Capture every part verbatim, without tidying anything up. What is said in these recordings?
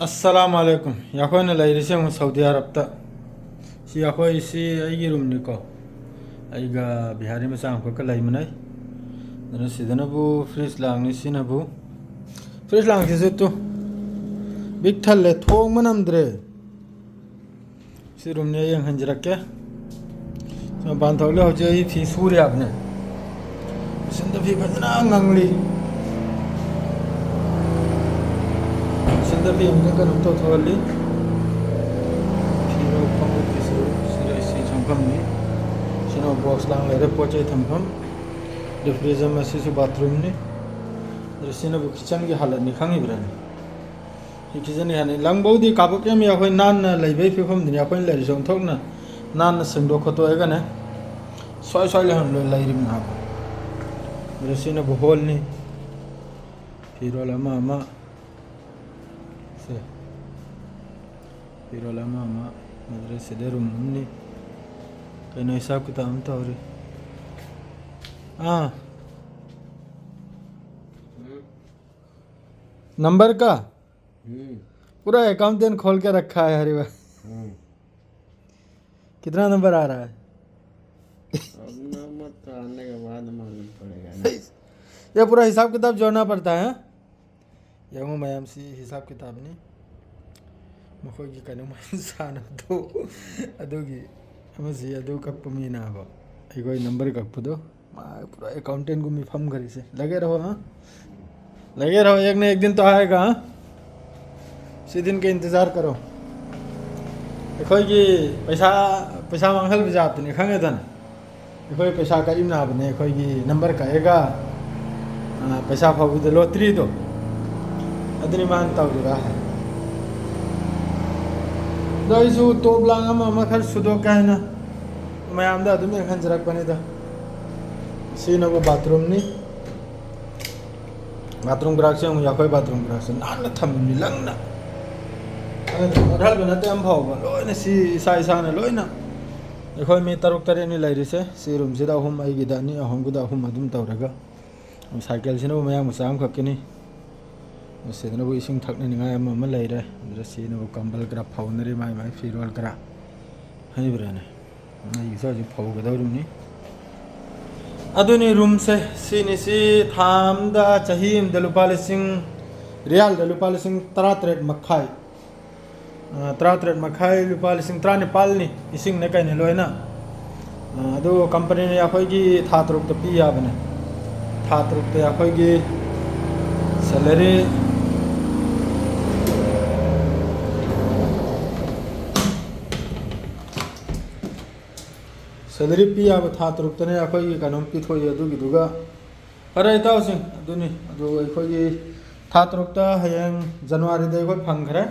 ꯑꯁꯂꯥꯃꯨ ꯑꯂꯥꯏꯀꯨꯝ꯫ ꯑꯩꯈꯣꯏꯅ ꯂꯩꯔꯤꯁꯦ ꯑꯃꯨꯛ ꯁꯥꯎꯗꯤ ꯑꯔꯕꯇ꯫ ꯁꯤ ꯑꯩꯈꯣꯏ, ꯁꯤ ꯑꯩꯒꯤ ꯔꯨꯝꯅꯤꯀꯣ꯫ ꯑꯩꯒ ꯕꯤꯍꯥꯔꯤ ꯃꯆꯥ ꯑꯃꯈꯛꯀ ꯂꯩꯃꯤꯟꯅꯩ꯫ ꯑꯗꯨꯅ ꯁꯤꯗꯅꯕꯨ ꯐ꯭ꯔꯤꯖ ꯂꯥꯡꯅꯤ, ꯁꯤꯅꯕꯨ꯫ ꯐ꯭ꯔꯤꯖ ꯂꯥꯡꯁꯤꯁꯨ ꯇꯨ ꯕꯤꯛ ꯊꯜꯂꯦ, ꯊꯣꯡꯕ ꯅꯝꯗ꯭ꯔꯦ꯫ ꯁꯤ ꯔꯨꯝꯅꯦ, ꯌꯦꯡꯍꯟꯖꯔꯛꯀꯦ꯫ ꯁꯤ ꯃꯄꯥꯟ ꯊꯣꯛꯂꯦ꯫ ꯍꯧꯖꯤꯛ ꯑꯩ ꯐꯤ ꯁꯨꯔꯤ ꯍꯥꯏꯕꯅꯦ꯫ ꯁꯤꯟꯗ ꯐꯤ ꯐꯖꯅ ꯉꯪꯂꯤ꯫ ꯁꯤꯟꯗ ꯐꯤ ꯑꯃꯨꯛꯇ ꯀꯩꯅꯣ ꯇꯧꯊꯣꯛꯍꯜꯂꯤ꯫ ꯐꯤꯔꯣꯜ ꯐꯃꯨꯡ ꯐꯤꯁꯨ ꯁꯤꯗ ꯁꯤ ꯆꯪꯐꯝꯅꯤ꯫ ꯁꯤꯅ ꯕꯣꯛꯁ ꯂꯥꯡ ꯂꯩꯔꯦ, ꯄꯣꯠ ꯆꯩ ꯊꯝꯐꯝ꯫ ꯔꯤꯐ꯭ꯔꯤꯖꯔ ꯑꯁꯤꯁꯨ ꯕꯥꯊꯔꯨꯝꯅꯤ꯫ ꯑꯗꯨ ꯁꯤꯅꯕꯨ ꯀꯤꯠꯆꯟꯒꯤ ꯍꯥꯂꯠꯅꯤ, ꯈꯪꯉꯤꯕ꯭ꯔꯥꯅꯦ? ꯁꯤ ꯀꯤꯠꯆꯟꯒꯤ ꯍꯥꯂꯠꯅꯤ꯫ ꯂꯪꯕꯧꯗꯤ ꯀꯥꯕꯛ ꯌꯥꯝꯃꯤ꯫ ꯑꯩꯈꯣꯏ ꯅꯥꯟꯅ ꯂꯩꯕꯒꯤ ꯐꯤꯕꯝꯗꯨꯅꯤ ꯑꯩꯈꯣꯏꯅ ꯂꯩꯔꯤꯁꯦ꯫ ꯑꯣꯟꯊꯣꯛꯅ ꯅꯥꯟꯅ ꯁꯦꯡꯗꯣꯛ ꯈꯣꯠꯇꯣꯛꯑꯒꯅꯦ, ꯁ꯭ꯋꯥꯏ ꯁ꯭ꯋꯥꯏ ꯂꯩꯍꯟ-, ꯂꯩꯔꯤꯕꯅꯤ ꯍꯥꯏꯕ꯫ ꯑꯗꯨ ꯁꯤꯅꯕꯨ ꯍꯣꯜꯅꯤ꯫ ꯐꯤꯔꯣꯜ ꯑꯃ ꯑꯃ꯫ ꯁꯦ꯫ ꯐꯤꯔꯣꯜ ꯑꯃ ꯑꯃ꯫ ꯃꯗ꯭ꯔꯁꯤꯗ ꯔꯨꯝ ꯑꯃꯅꯤ꯫ ꯀꯩꯅꯣ ꯍꯤꯁꯥꯕ ꯀꯤꯇꯥꯕ ꯑꯃ ꯇꯧꯔꯤ꯫ ꯑꯥ꯫ हम्म। नंबर का? हम्म। पूरा अकाउंटेंट खोल के रखा है, अरे वाह। हम्म। कितना नंबर आ रहा है? अब नंबर तो आने के बाद मालूम पड़ेगा ना। ये पूरा हिसाब किताब जोड़ना पड़ता है, हाँ? ꯌꯦꯡꯉꯨ ꯃꯌꯥꯝꯁꯤ ꯍꯤꯁꯥꯕ ꯀꯤꯇꯥꯕꯅꯤ꯫ ꯃꯈꯣꯏꯒꯤ ꯀꯩꯅꯣ ꯃꯌꯥꯝ ꯁꯥꯟꯅꯕꯗꯣ, ꯑꯗꯨꯒꯤ ꯑꯃꯁꯤ ꯑꯗꯨ ꯀꯛꯄ ꯃꯤꯅ ꯍꯥꯏꯕ, ꯑꯩꯈꯣꯏ ꯅꯝꯕꯔ ꯀꯛꯄꯗꯣ꯫ ꯃꯥ ꯄꯨꯔꯥ ꯑꯦꯀꯥꯎꯟꯇꯦꯟꯒꯨꯝꯕꯤ ꯐꯝꯈꯔꯤꯁꯦ꯫ लगे रहो, हाँ? लगे रहो, एक न एक दिन तो आएगा, हाँ? उसी दिन का इंतज़ार करो। ꯑꯩꯈꯣꯏꯒꯤ ꯄꯩꯁꯥ, ꯄꯩꯁꯥ ꯃꯥꯡꯍꯟꯕ ꯖꯥꯠꯇꯨꯅꯤ, ꯈꯪꯉꯦꯗꯅ? ꯑꯩꯈꯣꯏ ꯄꯩꯁꯥ ꯀꯛꯏꯝꯅꯥꯕꯅꯦ, ꯑꯩꯈꯣꯏꯒꯤ ꯅꯝꯕꯔ ꯀꯛꯑꯒ, ꯑ, ꯄꯩꯁꯥ ꯐꯥꯎꯕꯤꯗ ꯂꯣꯇ꯭ꯔꯤꯗꯣ, ꯑꯗꯨꯅꯤ ꯃꯥꯅ ꯇꯧꯔꯤꯕ꯫ ꯑꯗꯣ ꯑꯩꯁꯨ ꯇꯣꯞ ꯂꯥꯡ ꯑꯃ ꯑꯃ ꯈꯔ ꯁꯨꯗꯣꯛꯀꯦ ꯍꯥꯏꯅ ꯃꯌꯥꯝꯗ ꯑꯗꯨꯝ ꯌꯦꯡꯍꯟꯖꯔꯛꯄꯅꯤꯗ꯫ ꯁꯤꯅꯕꯨ ꯕꯥꯊꯔꯨꯝꯅꯤ꯫ ꯕꯥꯊꯔꯨꯝ ꯒ꯭ꯔꯥꯛꯁꯦ ꯑꯃꯨꯛ ꯌꯥꯎꯈꯣꯏ꯫ ꯕꯥꯊꯔꯨꯝ ꯒ꯭ꯔꯥꯛꯁꯦ ꯅꯥꯟꯅ ꯊꯝꯃꯤꯕꯅꯤ, ꯂꯪꯅ꯫ ꯑꯗꯨꯅ ꯃꯣꯠꯍꯟꯕ ꯅꯠꯇꯦ ꯑꯃ ꯐꯥꯎꯕ, ꯂꯣꯏꯅ ꯁꯤ ꯏꯁꯥ ꯏꯁꯥꯅ ꯂꯣꯏꯅ꯫ ꯑꯩꯈꯣꯏ ꯃꯤ ꯇꯔꯨꯛ ꯇꯔꯦꯠꯅꯤ ꯂꯩꯔꯤꯁꯦ꯫ ꯁꯤ ꯔꯨꯝꯁꯤꯗ ꯑꯍꯨꯝ, ꯑꯩꯒꯤꯗ ꯑꯅꯤ, ꯑꯍꯨꯝꯒꯤꯗ ꯑꯍꯨꯝ, ꯑꯗꯨꯝ ꯇꯧꯔꯒ꯫ ꯁꯥꯏꯀꯜꯁꯤꯅꯕꯨ ꯃꯌꯥꯡ ꯃꯆꯥ ꯑꯃꯈꯛꯀꯤꯅꯤ꯫ ꯁꯤꯗꯅꯕꯨ ꯏꯁꯤꯡ ꯊꯛꯅꯅꯤꯡꯉꯥꯏ ꯑꯃ ꯑꯃ ꯂꯩꯔꯦ꯫ ꯑꯗꯨꯗ ꯁꯤꯅꯕꯨ ꯀꯝꯕꯜ ꯈꯔ ꯐꯧꯅꯔꯤ, ꯃꯥꯏ ꯃꯥꯏ ꯐꯤꯔꯣꯜ ꯈꯔ ꯍꯩꯕ꯭ꯔꯥꯅꯦ꯫ ꯑꯩꯒꯤꯁꯨ ꯍꯧꯖꯤꯛ ꯐꯧꯒꯗꯧꯔꯤꯕꯅꯤ꯫ ꯑꯗꯨꯅꯤ ꯔꯨꯝꯁꯦ ꯁꯤꯅꯤ꯫ ꯁꯤ ꯊꯥ ꯑꯃꯗ, ꯆꯍꯤ ꯑꯃꯗ ꯂꯨꯄꯥ ꯂꯤꯁꯤꯡ, ꯔꯤꯌꯥꯜꯗ ꯂꯨꯄꯥ ꯂꯤꯁꯤꯡ ꯇꯔꯥꯇꯔꯦꯠ ꯃꯈꯥꯏ꯫ ꯑ, ꯇꯔꯥꯇꯔꯦꯠ ꯃꯈꯥꯏ, ꯂꯨꯄꯥ ꯂꯤꯁꯤꯡ ꯇꯔꯥꯅꯤꯄꯥꯜꯅꯤ, ꯏꯁꯤꯡꯅꯦ ꯀꯩꯅꯦ ꯂꯣꯏꯅ꯫ ꯑ, ꯑꯗꯨ ꯀꯝꯄꯅꯤꯅ ꯑꯩꯈꯣꯏꯒꯤ ꯊꯥ ꯇꯔꯨꯛꯇ ꯄꯤ ꯌꯥꯕꯅꯦ꯫ ꯊꯥ ꯇꯔꯨꯛꯇ ꯑꯩꯈꯣꯏꯒꯤ salary, salary ꯄꯤ ꯌꯥꯕ ꯊꯥ ꯇꯔꯨꯛꯇꯅꯦ ꯑꯩꯈꯣꯏꯒꯤ ꯀꯩꯅꯣꯝ ꯄꯤꯊꯣꯛꯏ꯫ ꯑꯗꯨꯒꯤꯗꯨꯒ ꯐꯔꯦ ꯏꯇꯥꯎꯁꯤꯡ, ꯑꯗꯨꯅꯤ꯫ ꯑꯗꯨ ꯑꯩꯈꯣꯏꯒꯤ ꯊꯥ ꯇꯔꯨꯛꯇ ꯍꯌꯦꯡ ꯖꯅꯋꯥꯔꯤꯗ ꯑꯩꯈꯣꯏ ꯐꯪꯈ꯭ꯔꯦ꯫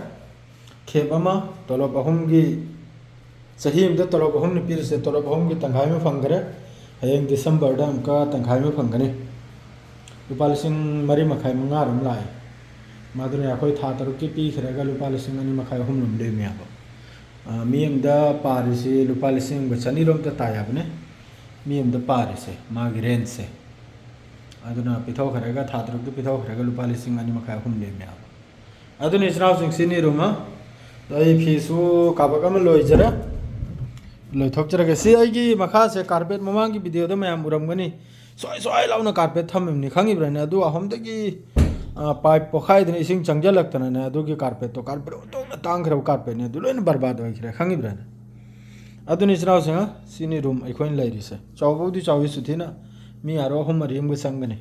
ꯈꯦꯞ ꯑꯃ, ꯇꯣꯂꯣꯞ ꯑꯍꯨꯝꯒꯤ, ꯆꯍꯤ ꯑꯃꯗ ꯇꯣꯂꯣꯞ ꯑꯍꯨꯝꯅꯤ ꯄꯤꯔꯤꯁꯦ, ꯇꯣꯂꯣꯞ ꯑꯍꯨꯝꯒꯤ ꯇꯪꯈꯥꯏ ꯑꯃ ꯐꯪꯈ꯭ꯔꯦ꯫ ꯍꯌꯦꯡ ꯗꯤꯁꯦꯝꯕꯔꯗ ꯑꯃꯨꯛꯀ ꯇꯪꯈꯥꯏ ꯑꯃ ꯐꯪꯒꯅꯤ꯫ ꯂꯨꯄꯥ ꯂꯤꯁꯤꯡ ꯃꯔꯤ ꯃꯈꯥꯏ, ꯃꯉꯥ ꯑꯗꯨꯝ ꯂꯥꯛꯑꯦ꯫ ꯃꯗꯨꯅ ꯑꯩꯈꯣꯏ ꯊꯥ ꯇꯔꯨꯛꯀꯤ ꯄꯤꯈ꯭ꯔꯒ ꯂꯨꯄꯥ ꯂꯤꯁꯤꯡ ꯑꯅꯤ ꯃꯈꯥꯏ, ꯑꯍꯨꯝ ꯂꯣꯝ ꯂꯦꯝꯃꯦ ꯍꯥꯏꯕ꯫ ꯑ, ꯃꯤ ꯑꯃꯗ ꯄꯥꯔꯤꯁꯤ ꯂꯨꯄꯥ ꯂꯤꯁꯤꯡ ꯑꯃꯒ ꯆꯅꯤꯔꯣꯝꯇ ꯇꯥꯏ ꯍꯥꯏꯕꯅꯦ꯫ ꯃꯤ ꯑꯃꯗ ꯄꯥꯔꯤꯁꯦ, ꯃꯥꯒꯤ ꯔꯦꯟꯖꯁꯦ꯫ ꯑꯗꯨꯅ ꯄꯤꯊꯣꯛꯈ꯭ꯔꯒ, ꯊꯥ ꯇꯔꯨꯛꯇ ꯄꯤꯊꯣꯛꯈ꯭ꯔꯒ ꯂꯨꯄꯥ ꯂꯤꯁꯤꯡ ꯑꯅꯤ ꯃꯈꯥꯏ, ꯑꯍꯨꯝ ꯂꯦꯝꯃꯦ ꯍꯥꯏꯕ꯫ ꯑꯗꯨꯅ ꯏꯆꯤꯟ ꯏꯅꯥꯎꯁꯤꯡ, ꯁꯤꯅꯤ ꯔꯨꯝ ꯑꯃ꯫ ꯑꯩ ꯐꯤꯁꯨ ꯀꯥꯕꯛ ꯑꯃ ꯂꯣꯏꯖꯔꯦ, ꯂꯣꯏꯊꯣꯛꯆꯔꯒꯦ꯫ ꯁꯤ ꯑꯩꯒꯤ ꯃꯈꯥꯁꯦ ꯀꯥꯔꯄꯦꯠ, ꯃꯃꯥꯡꯒꯤ ꯚꯤꯗꯤꯑꯣꯗ ꯃꯌꯥꯝ ꯎꯔꯝꯒꯅꯤ, ꯁ꯭ꯋꯥꯏ ꯁ꯭ꯋꯥꯏ ꯂꯥꯎꯅ ꯀꯥꯔꯄꯦꯠ ꯊꯝꯃꯤꯕꯅꯤ, ꯈꯪꯉꯤꯕ꯭ꯔꯥꯅꯦ? ꯑꯗꯨ ꯑꯍꯨꯝꯗꯒꯤ, ꯑ, ꯄꯥꯏꯞ ꯄꯣꯈꯥꯏꯗꯅ ꯏꯁꯤꯡ ꯆꯪꯁꯤꯜꯂꯛꯇꯅꯅꯦ, ꯑꯗꯨꯒꯤ ꯀꯥꯔꯄꯦꯠꯇꯣ, ꯀꯥꯔꯄꯦꯠ ꯑꯣꯟꯊꯣꯛꯅ ꯇꯥꯡꯈ꯭ꯔꯕ ꯀꯥꯔꯄꯦꯠꯅꯤ, ꯑꯗꯨ ꯂꯣꯏꯅ ꯕꯔꯕꯥꯗ ꯑꯣꯏꯈ꯭ꯔꯦ, ꯈꯪꯉꯤꯕ꯭ꯔꯥꯅꯦ? ꯑꯗꯨꯅꯤ ꯏꯆꯤꯟ ꯏꯅꯥꯎꯁꯤꯡ, ꯁꯤꯅꯤ ꯔꯨꯝ ꯑꯩꯈꯣꯏꯅ ꯂꯩꯔꯤꯁꯦ꯫ ꯆꯥꯎꯕꯕꯨꯗꯤ ꯆꯥꯎꯏ ꯁꯨꯊꯤꯅ, ꯃꯤ ꯑꯥꯔꯣ ꯑꯍꯨꯝ ꯃꯔꯤ ꯑꯃꯒ ꯆꯪꯒꯅꯤ꯫